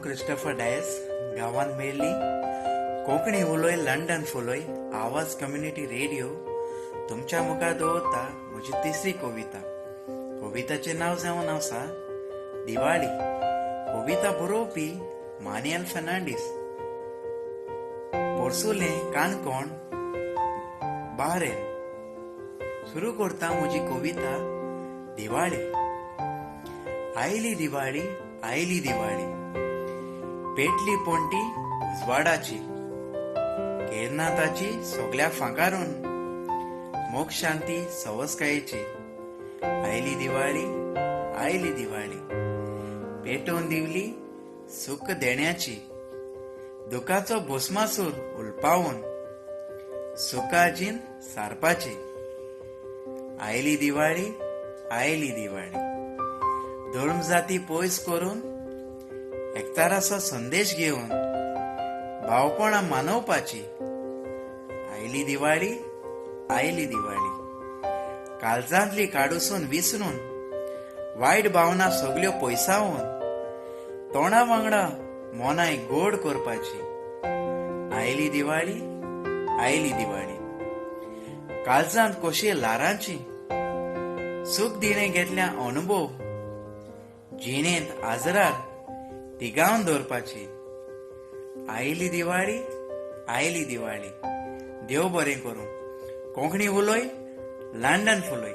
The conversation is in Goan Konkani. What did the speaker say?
क्रिस्टोफर डायस, गांवांत मेल्ली कोंकणी उलोय लंडन फुलोय. आवाज कम्युनिटी रेडिओ तुमच्या मुखार दवरता म्हजी तिसरी कविता. कविताचें नांव जावन आसा दिवाळी. कविता बरोवपी मानियल फर्नांडीस, पोरसुलें, काणकोण, बारेन. सुरू करता म्हजी कविता दिवाळी. आयली दिवाळी, आयली दिवाळी, पेटली पणटी उजवाडाची, केरनाथाची सगल्या फांकारून, मोग, शांती, सवसकायेची. आयली दिवाळी, आयली दिवाळी, पेटोवन दिवली सुख देण्याची, दुखाचो भस्मासूर उलपावन सुखाजीन सारपाची. आयली दिवाळी, आयली दिवाळी, धर्म जाती पयस करून, एकचाराचो संदेश घेवन भावपणां मानवपाची. आयली दिवाळी, आयली दिवाळी, काळजांतली काडूसून विसरून, वायट भावना सगल्यो पयसावन, तोंडा वांगडा मोनाय गोड करपाची. आयली दिवाळी, आयली दिवाळी, काळजांत खोशये ल्हारांची, सुख दिणें घेतल्या अनुभव जिणेंत आजरार तिगावन दवरपाची. आयली दिवाळी, आयली दिवाळी. देव बरें करूं. कोंकणी उलोय, लंडन फुलोय.